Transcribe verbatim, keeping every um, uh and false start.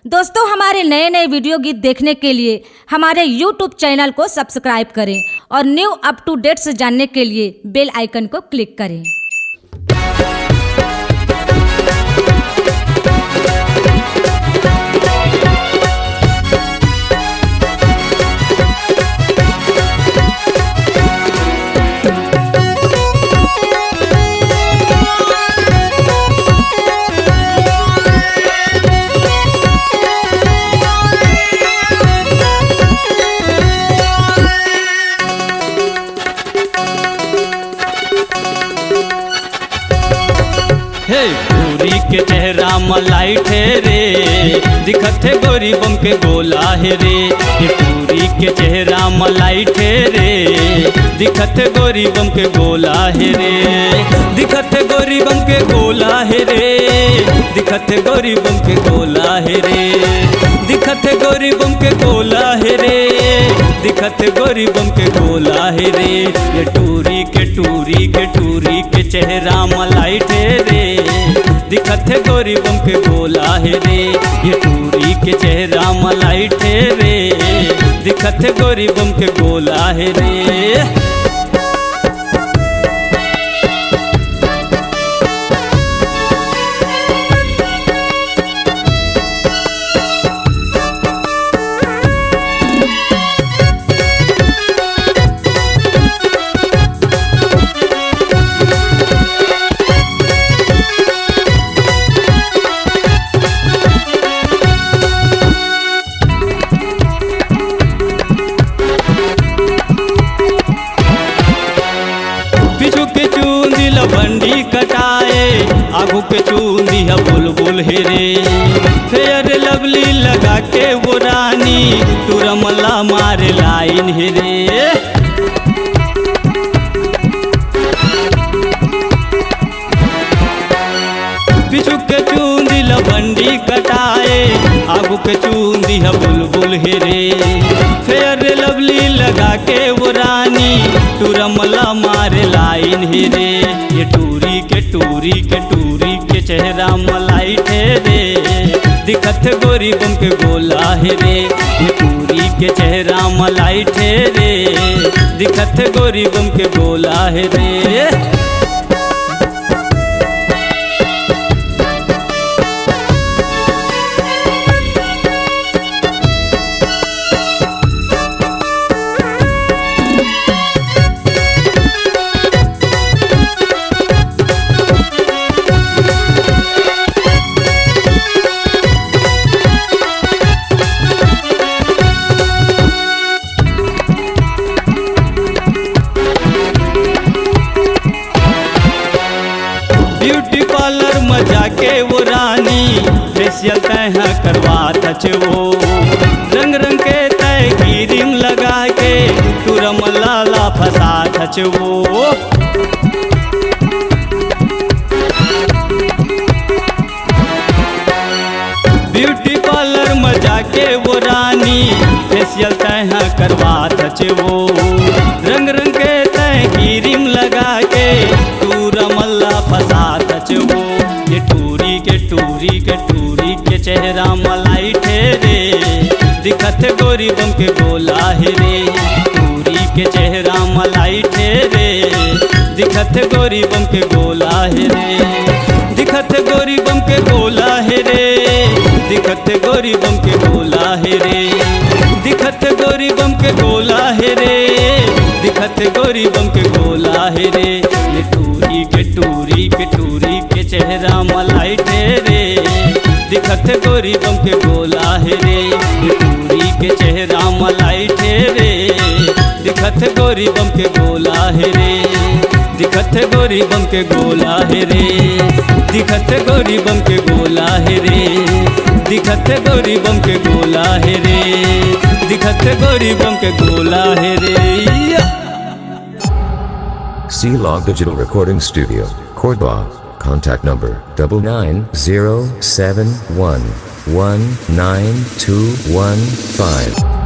दोस्तों, हमारे नए नए वीडियो गीत देखने के लिए हमारे YouTube चैनल को सब्सक्राइब करें और न्यू अप टू डेट्स जानने के लिए बेल आइकन को क्लिक करें। हे टूरी के चेहरा म लाइट हे रे, दिखत हे गोरी बम के गोला हे रे। हे टूरी के चेहरा म लाइट हे रे, दिखत हे गोरी बम के गोला हे रे। दिखत हे गोरी बम के गोला हे रे, दिखत हे गोरी बम के गोला हे रे। दिखत हे गोरी बम के गोला हे रे, दिखत हे गोरी बम के गोला हे रे। ये टूरी के, टूरी के, टूरी के चेहरा म लाइट हे रे, दिखत हे गोरी बम के गोला हे रे। ये टूरी के चेहरा म लाइट हे रे, दिखत हे गोरी बम के गोला हे रे। पीछू के चूंदी ल बंडी कटाए, आगू के चूंदी ह बुलबुल हे रे। फेयर लवली लगा के वो रानी, टूरा म ला मारे लाइन हे रे। पीछू के चूंदी ल बंडी कटाए, आगू के चूंदी ह बुलबुल हे रे। फेयर लवली लगा के वो रानी, टूरा म ला मारे लाइन हे रे। ये टूरी के, टूरी के, टूरी के चेहरा म लाइट हे रे, दिखत हे गोरी बम के गोला हे रे। ये टूरी के चेहरा म लाइट हे रे, दिखत हे गोरी बम के गोला हे रे। ब्यूटी पार्लर म जाके वो रानी, फेशियल तैं ह करवात हच वो। रंग रंग के तैं क्रीम लगा के, टूरा म ला ला फसात हच वो। ब्यूटी पार्लर म जाके वो रानी, फेशियल तैं ह करवात हच वो। रंग रंग के तैं क्रीम लगा के, टूरा म ला फसात हच वो। ये टूरी के, टूरी के, टूरी के चेहरा म लाइट हे रे, दिखत हे गोरी बम के गोला हे रे। टूरी के चेहरा म लाइट हे रे, दिखत हे गोरी बम के गोला हे रे। दिखत हे गोरी बम के गोला हे रे, दिखत हे गोरी बम के गोला हे रे। दिखत हे गोरी बम के गोला हे रे, दिखत हे गोरी बम के गोला हे रे। ये टूरी के, टूरी के, टूरी के चेहरा म लाइट हे रे, दिखत हे गोरी बम के गोला हे रे। ये टूरी के चेहरा म लाइट हे रे, दिखत हे गोरी बम के गोला हे रे। दिखत हे गोरी बम के गोला हे रे, दिखत हे गोरी बम के गोला हे रे। दिखत हे गोरी बम के गोला हे रे, दिखत हे गोरी बम के गोला हे रे। या। C Log Digital Recording Studio, Korba. Contact number double nine zero seven one one nine two one five.